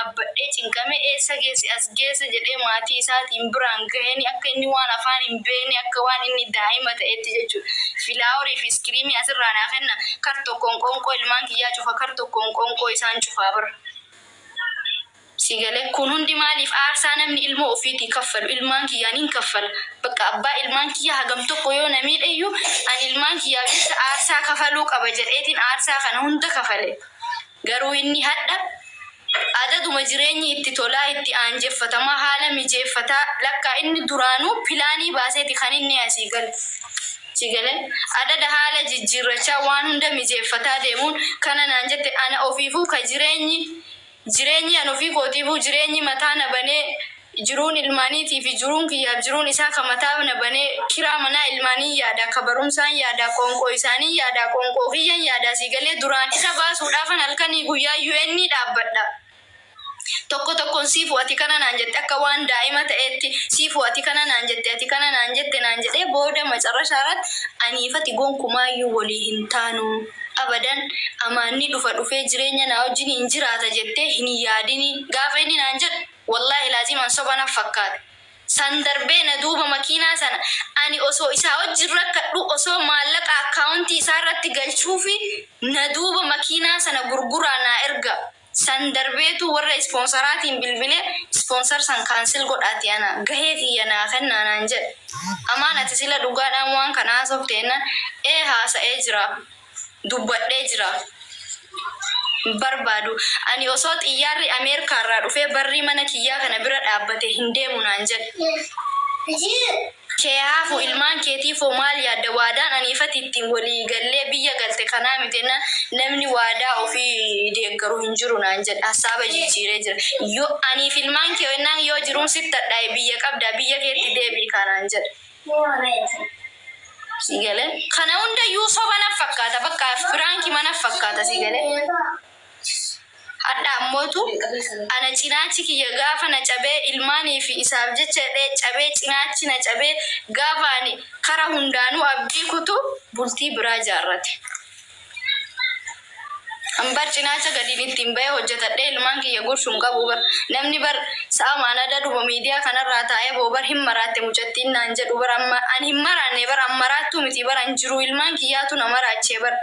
dhaabbadhee cinqamee eessa geesse as geesse jedhee maatii isaatiin biraan gaheen akka inni waan afaan hin beekne, akka waan inni daa'ima ta'etti jechuudha. Filaaworii fi iskiriimii asirraa naa kenna, kar tokkoon qoonqoo ilmaan kiyyaa cufa, kar tokkoon qoonqoo isaan cufaa bar. Si galee? Kun hundi maaliif aarsaa namni ilmoo ofiitii kaffalu ilmaan kiyyaa nin kaffala. Bakka abbaa ilmaan kiyyaa hagam tokko yoo na miidheyyuu ani ilmaan kiyyaaf jecha aarsaa kafaluu qaba jedheetiin aarsaa kana hunda kafale. Garuu inni hadha adaduma jireenyi itti tolaa itti aanjeffatamaa haala mijeeffataa lakkaa inni duraanuu pilaanii baaseeti kan inni asii gale. Si galee? Adada haala jijjiirrachaa waan hunda mijeeffataa deemuun kana naan jette ana ofiifuu ka jireenyi Jireenyi an ofii kootiifuu jireenyi mataa na banee jiruun ilmaaniitii fi jiruun kiyyaaf jiruun isaa ka mataa na banee kiraa manaa ilmaaniin yaadaa ka barumsaan yaadaa qoonqoo isaaniin yaadaa qoonqoo kiyyan yaadaa sii galee duraan isa baasuudhaafan halkanii guyyaa UN dhaabbadha. Tokko tokkoon siifuu ati kana naan jette akka waan daa'ima ta'eetti siifuu ati kana naan jette ati kana naan jette naan jedhee booda macarrashaa irratti aniif ati gonkumaayyuu walii hin taanu. Abadan Amaan ni dhufa dhufee jireenya naa wajjiniin jiraata jettee hin yaadinii gaafa inni naan jedhu wallaahi laaziim an soba naf fakkaate. San darbee na duuba makiinaa sana ani osoo isaa wajjin rakkadhuu osoo maallaqa akkaawontii isaa irratti galchuufii na duuba makiinaa sana gurguraa naa ergaa. San darbeetu warra ispoonsaraatiin bilbilee ispoonsar san cancel godhaatii ana gahee kiyya naa kennaa naan jedhe. Amaan ati sila dhugaadhaan waan kana haasofte jennaan ee haasa'ee jira. Dubbadhee jira. Hin barbaadu. Ani osoo xiyyaarri Ameerkaarraa dhufee barrii mana kiyyaa kana bira dhaabbate hin deemu naan jedhe. Kee haafu ilmaan keetiifoo maal yaadda waadaan aniif ati ittiin walii gallee biyya galte kanaa miti jennaan namni waadaa ofii deeggaru hin jiru naan jedhe hassaaba jijjiiree jira yoo aniif ilmaan kee jennaan yoo jiruun sitti hadhaa'e biyya qabdaa biyya keetti deebi'i kaa naan jedhe. Si galee kana hundayyuu soba naf fakkaata bakka firaankii mana fakkaata si galee. Hadha ammootu ana cinaachi kiyya gaafa na cabee ilmaanii fi isaaf jecha jedhee cabee cinaachi na cabee gaafa ani kara hundaanuu abdii kutu bultii biraa jaarrate. An bar cinaacha gadiin ittiin bahee hojjetadhee ilmaan kiyya gurshu hin qabu bar. Namni bar sa'amaan adaduma miidiyaa kanarraa taa'ee boo bar hin maraatte mucattiin naan jedhu bar amma an hin maraanne bar an maraattuu miti bar an jiruu ilmaan kiyyaatu na maraachee bar.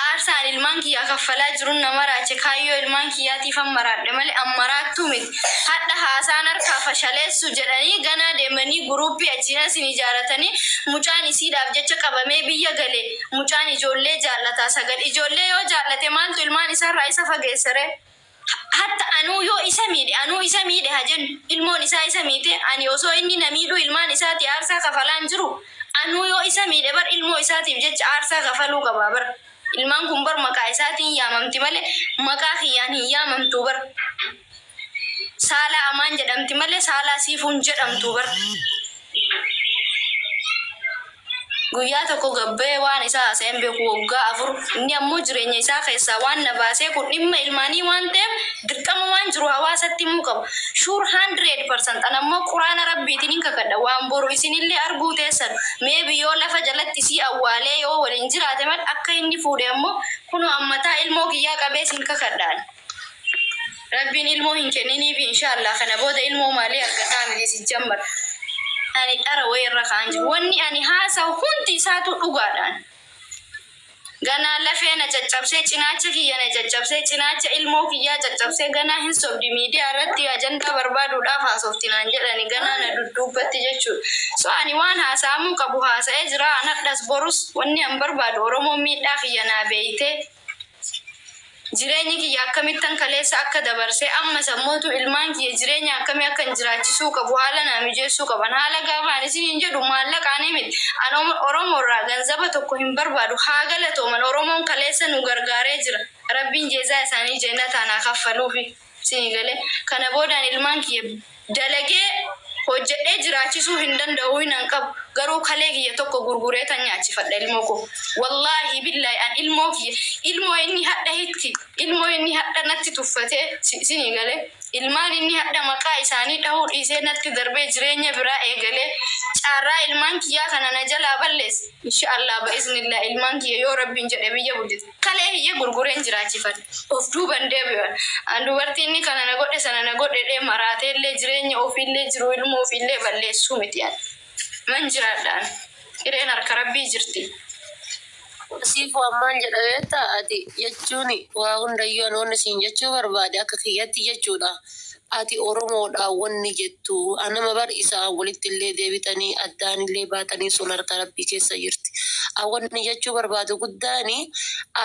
Aarsaa ani ilmaan kiyyaa kaffalaa jirun na maraache kaayyoo ilmaan kiyyaatiifan maraadhe malee an maraattuu miti. Hadha haasaan harkaa fashaleessu jedhanii ganaa deemanii guruuppii achiin asiin ijaaratanii mucaan isiidhaaf jecha qabamee biyya gale mucaan ijoollee jaallataa 9 ijoollee yoo jaallate maaltu ilmaan isaarraa isa fageesseree? Hatta anuu yoo isa miidhe anuu isa miidhe ha jennu ilmoon isaa isa miite ani osoo inni na miidhuu ilmaan isaatii aarsaa kafalaa hin jiruu? Anuu yoo isa miidhe bar ilmoo isaatiif jecha aarsaa kafaluu qabaa bar. Ilmaan kun bar maqaa isaatiin yaamamti malee maqaa kiyyaan hin yaamamtuu bar. Saalaa Amaan jedhamti malee Saalaa Siifuu hin jedhamtuu bar. Guyyaa tokko gad ba'ee waan isaa haasa'ee hin beeku waggaa 4. Inni ammoo jireenya isaa keessaa waan na baasee kun dhimma ilmaanii waan ta'eef dirqama waan jiru hawaasatti himuu qaba. Sure 100% an ammoo quraana rabbiitiin hin kakadha waan boru isinillee arguu teessan maybe yoo lafa jalatti isii awwaalee yoo waliin jiraate malee akka inni fuudhe ammoo kunoo an mataa ilmoo kiyyaa qabee isin kakadha ani. Rabbiin ilmoo hin kenniniifi inshallah kana booda ilmoo maalii argataa miti sijjammar ani dhara wayii irra ka'an jiru wanni ani haasawu hundi isaatu dhugaadhaan ganaa lafee na caccabsee cinaacha kiyya na caccabsee cinaacha ilmoo kiyyaa caccabsee ganaa hin sobdi miidiyaa irratti ajandaa barbaaduudhaaf haasofti naan jedhani ganaa na dudduubbatti jechuudha so ani waan haasa'amuu qabu haasa'ee jira an hadhas borus wanni an barbaadu oromoon miidhaa kiyya naa beeytee Jireenyi kiyya akkamittan kaleessa akka dabarse, ammas ammootu ilmaan kiyya jireenya akkamii akkan jiraachisuu qabu haala naa mijeessuu qaban. Haala gaafa ani isiniin jedhu maallaqaanii miti. An Oromoorraa ganzaba tokko hin barbaadu. Haa galatooman Oromoon kaleessa nu gargaaree jira. Rabbiin jeezaa isaanii jennataan haa kaffaluufi. Isinii galee? Kana booda ani ilmaan kiyya dalagee hojjedhee jiraachisuu hin danda'u hinan qabu. Garuu kalee kiyya tokko gurgureetan nyaachifadha ilmoo koo. Wallaahi billaahi an ilmoo kiyya ilmoo inni hadha hitti ilmoo inni hadha natti tuffatee isinii galee? Ilmaan inni hadha maqaa isaanii dhahuu dhiisee natti darbee jireenya biraa eegalee caarraa ilmaan kiyyaa kana na jalaa balleesse. Insha Allah ba'iznillah ilmaan kiyya yoo Rabbiin jedhe biyya bulchite. Kalee kiyya gurgureen jiraachifadha. Of duuban deebi'an. An dubartii inni kana na godhe sana na godhe jedhee maraateellee jireenya ofiillee jiru ilmoo ofiillee balleessuu miti ani. Man jiraadha ani. Hireen harka Rabbii jirti. Siifoo an maal jedha beektaa ati jechuun waa hundayyuu an wanni siin jechuu barbaade akka kiyyatti jechuudha ati oromoodha wanni jettu anama bar isaa walitti illee deebitanii addaan illee baatanii sun harka rabbii keessa jirti an wanni jechuu barbaadu guddaani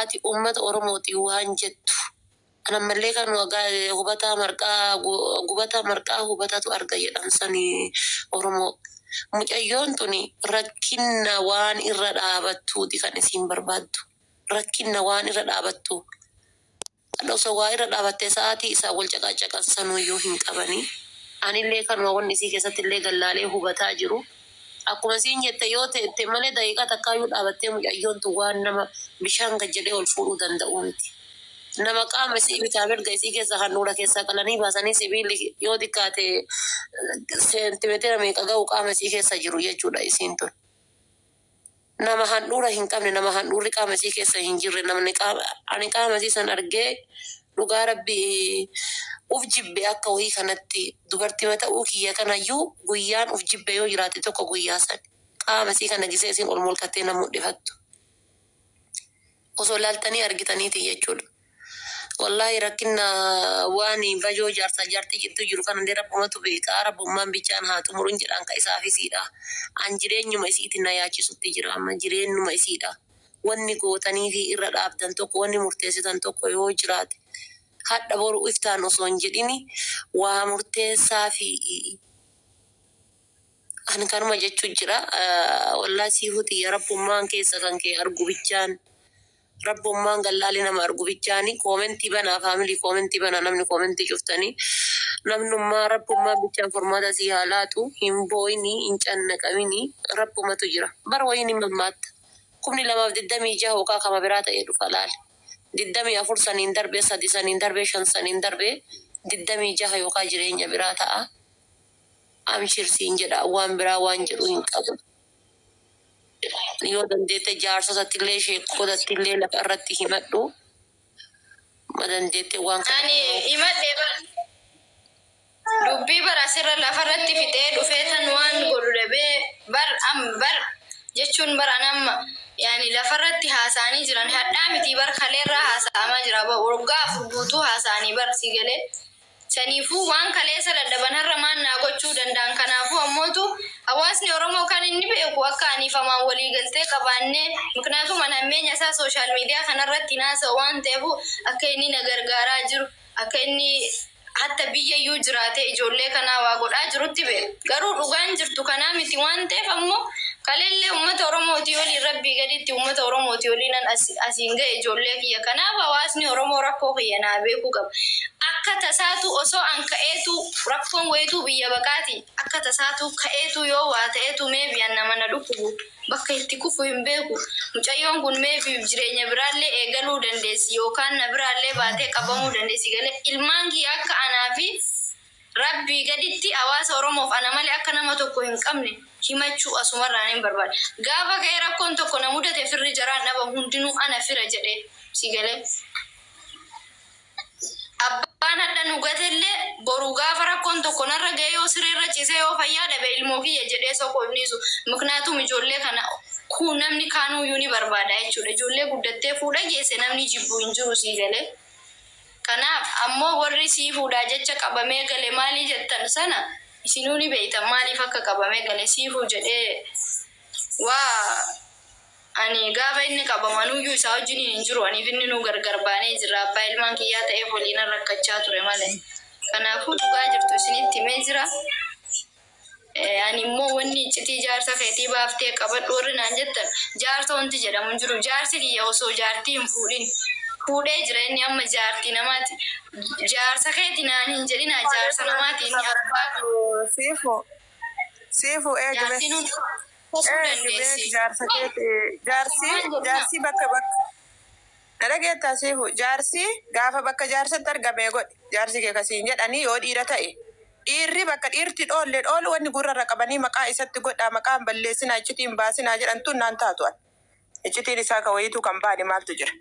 ati ummata oromooti waan jettu An ammallee kan hubataa marqaa gubataa marqaa hubatatu arga jedhan sani Oromoo. Mucayyoon tuni rakkinna waan irra dhaabattuuti kan isiin barbaaddu. Rakkinna waan irra dhaabattu. Kan osoo waa irra dhaabattee sa'aatii isaan wal caqaacaqan sanuuyyuu hin qabani. Anillee kanuma wanni isii keessattillee gallaalee hubataa jiru. Akkuma isiin jette yoo teette malee daqiiqaa takkaayyuu dhaabattee mucayyoon tun waan nama bishaan gad jedhee ol fuudhuu danda'uu miti. Nama qaama isii bitaa mirga isii keessa handhuura keessaa qalanii baasanii sibiilli yoo xiqqaate seentimeetira meeqa ga'u qaama isii keessa jiru jechuudha isiin tun. Nama handhuura hin qabne, nama handhuurri qaama isii keessa hin jirre, namni qaama, ani qaama isii san argee dhugaa Rabbi uf jibbe akka wahii kanatti dubartima ta'uu kiyya kanayyuu guyyaan uf jibbe yoo jiraate tokko guyyaa sani. Qaama isii kana gisee isiin ol molkattee na mudhifattu. Osoo laaltanii argitaniiti jechuudha. Wallaahi rakkinna waan bajoo jaarsaa jaartii jidduu jiru kana illee rabbumatu beeka rabbummaan bichaan haa xumurun jedhaan ka isaaf isiidha an jireenyuma isiiti na yaachisutti jira amma jireennuma isiidha wanni gootaniifi irra dhaabdan tokko wanni murteessitan tokko yoo jiraate hadha boru iftaan osoo hin jedhini waa murteessaafi Ani kanuma jechu jira wallahi siifuu tiyya rabbummaan keessa kan kee argu bichaan rabbummaan gallaalee nama argu bichaani koomentii banaa faamilii koomentii banaa namni koomentii cuftanii namnummaa rabbummaan bichaan furmaata sii haa laatu hin booyini hin cannaqamini rabbumatu jira bar wayiin hin mammaatta 2026 hokaa kama biraa ta'ee dhufa laali 24 saniin darbee 3 saniin darbee 5 saniin darbee 26 yookaa jireenya biraa ta'a. Amshir siin jedha waan biraa waan jedhu hin qabu. Yoo dandeette jaarsotattillee sheekkotattillee lafa irratti himadhu. Ma dandeette waan kana Ani himadhe bar dubbii bar asirra lafarratti fixee dhufee tan waan godhu dhabee bar am bar jechuun bar an amma yaani lafarratti haasa'anii jiran hadhaa mitii bar kaleerraa haasa'amaa jira waggaa 4 guutuu haasa'anii bar si galee Saniifuu waan kaleessa dadhaban har'a maal naa gochuu danda'an kanaafuu ammootu hawaasni Oromoo kan inni beeku akka aniif Amaan walii galtee qabaannee miknaatum an hammeenya isaa social media kanarratti hin haasa'u waan ta'eefuu akka inni na gargaaraa jiru akka inni hatta biyyayyuu jiraatee ijoollee kanaa waa godhaa jirutti beeka garuu dhugaan jirtu kanaa miti waan ta'eef ammoo kaleellee ummata Oromootii oliin rabbii gaditti ummata Oromootii oliinan asiin ga'e ijoollee kiyya kanaaf hawaasni Oromoo rakkoo kiyya naa beekuu qaba Akka tasaatuu osoo an ka'eetuu rakkoon wayituu biyya baqaati akka tasaatuu ka'eetuu yoo waa ta'eetuu maybe an nama na dhukkubu bakka itti kufu hin beeku mucayyoon kun maybe jireenya biraallee eegaluu dandeessi yookaan na biraallee baatee qabamuu dandeessi galee ilmaan kiyya akka anaa fi Rabbii gaditti hawaasa Oromoof ana malee akka nama tokko hin qabne himachuu asumarraan hin barbaada. Gaafa ka'ee rakkoon tokko na mudate firri jaraan dhabamu hundinuu ana fira jedhee si galee. Abbaan hadha nu gatellee boru gaafa rakkoon tokko narra ga'ee yoo sireerra ciisee yoo fayyaa dhabe ilmoo kiyya jedhee soquu hin dhiisu. Miknaatum ijoollee kana kuu namni kaanuuyyuu ni barbaada jechuudha. Ijoollee guddattee fuudha geesse namni jibbu hin jiru sii galee. Kanaaf ammoo warri sii fuudhaa jecha qabamee gale maalii jettan sana isinuu ni beektan maaliif akka qabamee gale siifuu jedhee waa Ani gaafa inni qabamu anuyyuu isaa wajjiniin hin jiru. Aniif inninuu gargar baanee jirra. Abbaa ilmaan kiyyaa ta'eef waliinan rakkachaa ture malee. Kanaafuu dhugaa jirtu isinitti himee jira. Ani immoo wanni iccitii jaarsa keetii baaftee qabadhu warri naan jettan jaarsa wanti jedhamu hin jiru. Jaarsi kiyya osoo jaartii hin fuudhin fuudhee jira inni amma jaartii namaati. Jaarsa keeti naan hin jedhinaa jaarsa namaati inni abbaa Siifu siifu eegme. Jaartiin hundi Kasuu Eegi beeki dandeessi. jaarsa keeti jaarsi Maal jedhina? jaarsi bakka bakka Na dhageettaa Siifu, jaarsi gaafa bakka jaarsatti argamee godhe, jaarsi kee kasiin jedhanii yoo dhiira ta'e. Dhiirri bakka dhiirti dhoolle dhoolu wanni gurrarra qabanii maqaa isatti godhaa, maqaan balleessinaa, iccitiin baasinaa jedhan tun naan taatu an. Iccitiin isaa ka wayiituu kan baane maaltu jira.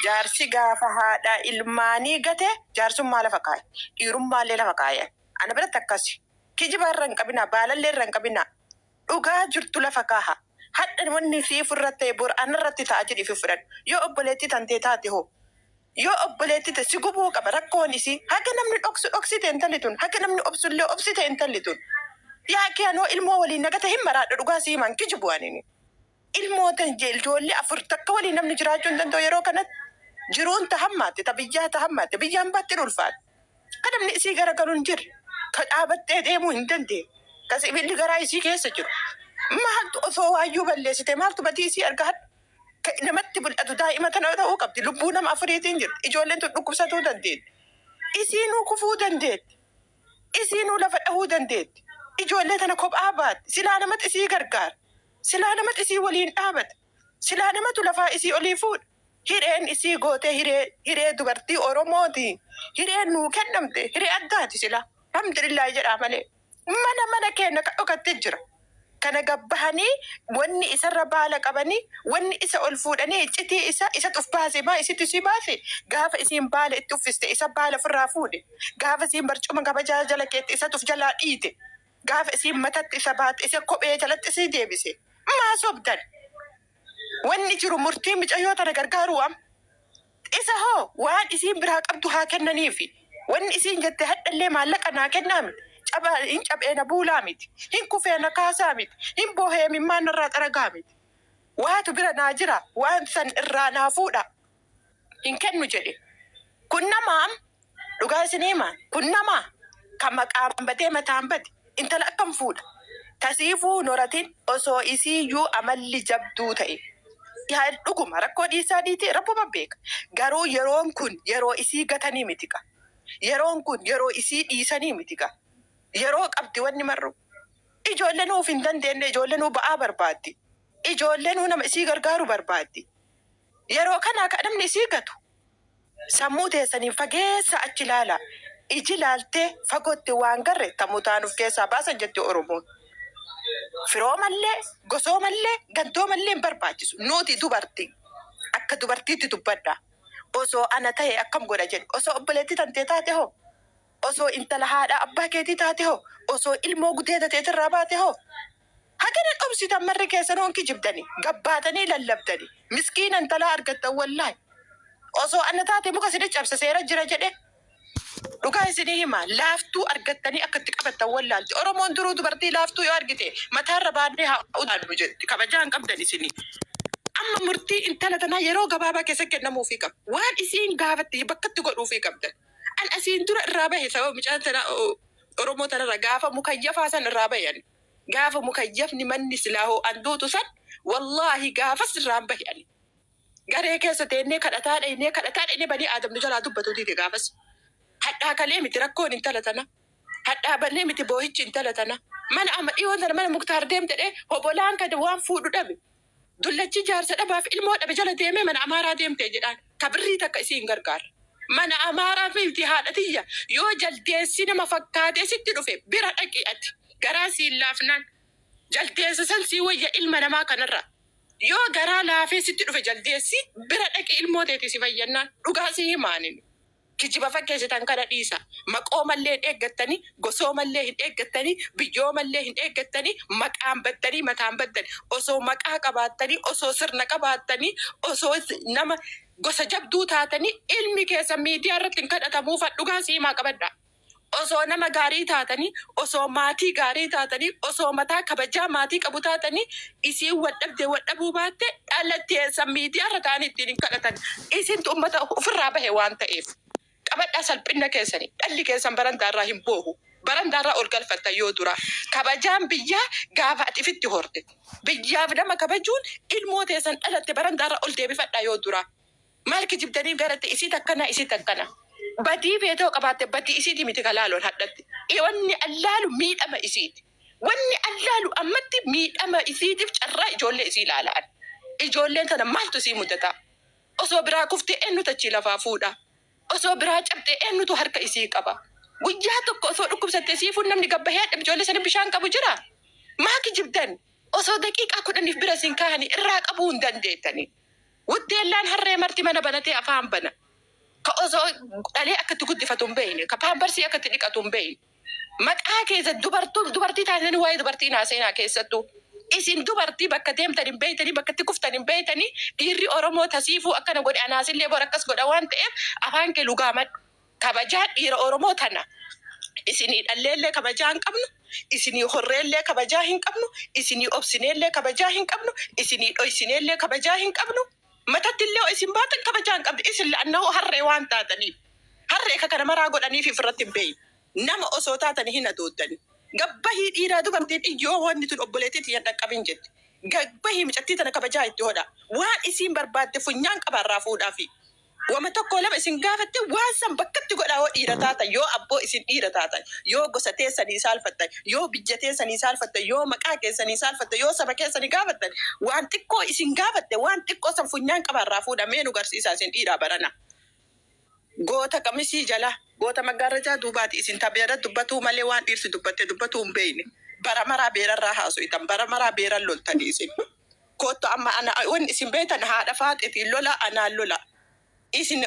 Jaarsi gaafa haadha ilmaanii gate jaarsummaa lafa kaa'e. Dhiirummaallee lafa kaa'e. Ana biratti akkasi. Kijiba irra hin qabinaa, baalallee irra hin qabinaa. Dhugaa jirtu lafa kaaha. Hadha wanni siif irratti ta'e bor anarratti ta'a jedhi fi fudhadhu. Yoo obboleettii tantee taate hoo? Yoo obboleettii ta'e si gubuu qaba rakkoon isii. Haga namni dhoksu dhoksite intalli tun. Haga namni obsullee obsite intalli tun. Yaa kee anoo ilmoo waliin nagata hin maraadha, dhugaa si himan kijibu anini. Ilmoo tan ijoollee afur takka waliin namni jiraachuu hin danda'u yeroo kanatti. Jiruun ta hammaatte, ta biyyaa ta hammaatte, biyyaan baatti ulfaate. Ka namni isii garagalu hin jirre, ka dhaabattee deemuu hin dandeenye, ka sibiilli garaa isii keessa jiru. Maaltu osoo waayyuu balleessite, maaltu badii isii arga hadha? Ka namatti mul'atu daa'ima tana ta'uu qabdi. Lubbuu nama afuriitiin jirti. Ijoolleen tun dhukkubsatuu dandeetti. Isiinuu kufuu dandeetti. Isiinuu lafa dhahuu dandeetti. Ijoollee tana kophaa baatti. Silaa namatti isii gargaara. Silaa namatti isii waliin dhaabata. Silaa namatu lafaa isii olii fuudha. Hireen isii gootee hiree hiree dubartii Oromooti. Hireen nuu kennamte hiree addaati sila. Alhamdulillaahi jedhaa malee. Mana mana keenya kan dhokattee jira. Kana gabbahanii wanni isarra baala qabanii, wanni isa ol fuudhanii iccitii isa isa uf baase, maa isitti si baase? Gaafa isiin baala itti uffiste isa baala ofirraa fuudhe. Gaafa isiin barcuma kabajaa jala keetti isa uf jalaa dhiite. Gaafa isiin matatti isa baate isa kophee jalatti isii deebise. Maa sobdan? Wanni jiru murtii micayyoo tana gargaaruu am. Isa hoo waan isiin biraa qabdu haa kennaniifi. Wanni isiin jette hadhallee maallaqa naa kennaa miti. Cabaa hin cabee na buulaa miti. Hin kufee na kaasaa miti. Hin bohee mimmaan narraa xaragaa miti. Waatu bira naa jira, waan san irraa naa fuudha. Hin kennu jedhe. Kun namaam dhugaa isin hima. Kun namaa kan maqaan badee mataan bade intala akkam fuudha? Tasiifuu noratin osoo isiiyyuu amalli jabduu ta'e. Yaa dhuguma rakkoo dhiisaa dhiitee rabbuma beeka. Garuu yeroon kun yeroo isii gatanii miti ka. Yeroon kun yeroo isii dhiisanii miti ka. Yeroo qabdi wanni marru. Ijoollee nuuf hin dandeenye, ijoollee nuu ba'aa barbaaddi. Ijoollee nuu nama isii gargaaru barbaaddi. Yeroo kanaa ka namni isii gatu. Sammuu teessaniin fageessa achi ilaala. Iji laaltee fagootti waan garre tamutaan of keessaa baasan jetti Oromoon. Firoomallee, gosoomallee, gandoomallee hin barbaachisu. Nuti dubartii. Akka dubartiitti dubbadha. Osoo ana ta'e akkam godha jedhe. Osoo obboleettii tantee taate hoo? Osoo intala haadha abbaa keetii taate hoo? Osoo ilmoo gudeeda teetirraa baate hoo? Hagana dhobsitan marri keessan honki jibdanii gabbaatanii lallabdanii miskiina intalaa argattan wallaahi. Osoo ana taate muka isin cabsa, seera jira jedhe. Dhugaa isinii hima, laaftuu argattanii akka itti qabattan wallaalti. Oromoon duruu dubartii laaftuu yoo argite mataarra baannee haa utaallu jetti. Kabajaa hin qabdan isinii. Amma murtii intala tanaa yeroo gabaabaa keessa kennamuufii qaba. Waan isiin gaafatti bakkatti godhuufii qabdan. An asiin dura irraa bahe sababa mucaan tana Oromoo tanarra gaafa mukayyafaa san irraa bahe ani. Gaafa mukayyafni manni silaa hoo'an duutu san wallaahi gaafas irraan bahe ani. Garee keessa teennee kadhataa dhaynee kadhataa dhaynee banii aadam nu jalaa dubbatu dide gaafas. Hadhaa kalee miti rakkoon intala tana. Hadhaa bannee miti boohichi intala tana. Mana amma dhiyoon tana mana Muktaar deemte dhee hobolaan kan waan fuudhu dhabe. Dullachi jaarsa dhabaaf ilmoo dhabe jala deemee mana Amaaraa deemte jedhaan. Ka birrii takka isii hin gargaarre. Mana Amaaraa miti haadha tiyya, yoo jaldeessi nama fakkaatee sitti dhufe bira dhaqi ati. Garaa siin laafnaan. Jaldeessa san sii wayya ilma namaa kanarra. Yoo garaa laafee sitti dhufe jaldeessi, bira dhaqi, ilmoo teeti si fayyannaan. Dhugaa si himaanin. Kijiba fakkeessitan kana dhiisa. Maqoomallee hin eeggattanii, gosoomallee hin eeggattanii, biyyoomallee hin eeggattanii, maqaan baddanii mataan baddan. Osoo maqaa qabaattanii, osoo sirna qabaattanii, osoo nama gosa jabduu taatanii ilmi keessan miidiyaa irratti hin kadhatamuufa, dhugaa si himaa qabadha. Osoo nama gaarii taatanii, osoo maatii gaarii taatanii, osoo mataa kabajaa maatii qabu taatanii, isiin wal dhabdee wal dhabuu baatte dhala teessan miidiyaa irra ta'anii ittiin hin kadhatan. Isintu ummata ofirraa bahe waan ta'eef. Qabadhaa salphina keessanii. Dhalli keessan barandaarraa hin boohu. Barandaarraa ol galfattan yoo duraa. Kabajaan biyyaa gaafa ati ifitti horte. Biyyaaf nama kabajuun ilmoo teessan dhalatte barandaarraa ol deebifadhaa yoo duraa. Maal kijibdanii garatte isii takkana isii takkana. Badii feetoo qabaatte badii isiiti miti ka laaloon hadhatti. Wanni allaalu miidhama isiiti. Wanni allaalu ammatti miidhama isiitiif carraa ijoollee isii ilaala'an. Ijoolleen tana maaltu isii mudataa? Osoo biraa kuftee eenyutu achii lafaa fuudha? Osoo biraa cabxee eenyutu harka isii qaba? Guyyaa tokko osoo dhukkubsattee siifuun namni gabbahee ijoollee sana bishaan qabu jira. Maa kijibdan? Osoo daqiiqaa 10f bira isin kaahanii irraa qabuu hin dandeettanii. Wutteellaan harree marti mana banatee afaan bana. Ka osoo dhalee akka itti guddifatu hin beekne, ka paamparsii akka itti dhiqatu hin beekne. Maqaa keessa dubartuu dubartii taatanii waa'ee dubartii naa seenaa keessattuu. Isin dubartii bakka deemtan hin beektanii, bakka itti kuftan hin beektanii, dhiirri Oromoo tasiifuu akkana godhe anaasillee bor akkas godha waan ta'eef afaan kee lugaamadhu. Kabajaa dhiira Oromoo tana. Isinii dhalleellee kabajaa hin qabnu, isinii horreellee kabajaa hin qabnu, isinii obsineellee kabajaa hin qabnu, isinii dhoysineellee kabajaa hin qabnu. Matatti illee isin baatan kabajaa hin qabdu. Isin la'annahoo harree waan taataniif. Harree ka kana maraa godhaniif ifirratti hin beeyne. Nama osoo taatanii hin hadooddani. Gabbahii dhiiraa dubartiin iyyoo wanni tun obboleettii tiyya hin dhaqqabin jette. Gabbahii micattii tana kabajaa itti hodha. Waan isiin barbaadde funyaan qabaarraa fuudhaafi. Wama tokko lama isin gaafatte waan san bakkatti godhaa yoo dhiira taatan, yoo abboo isin dhiira taatan, yoo gosa teessanii saalfattan, yoo biyya teessanii saalfattan, yoo maqaa keessanii saalfattan, yoo saba keessanii gaafattan, waan xiqqoo isin gaafatte waan xiqqoo san funyaan qabaarraa fuudha mee nu garsiisaa isin dhiiraa barana. Goota qamisii jala, goota maggaarrajaa duubaati isin tabeera dubbatuu malee waan dhiirsi dubbatte dubbatuu hin beeyne. Bara maraa beerarraa haasoytan, bara maraa beeran loltanii isin. Koottu amma ana wanni isin beektan haadha faaxeetiin lola anaan lola. Isin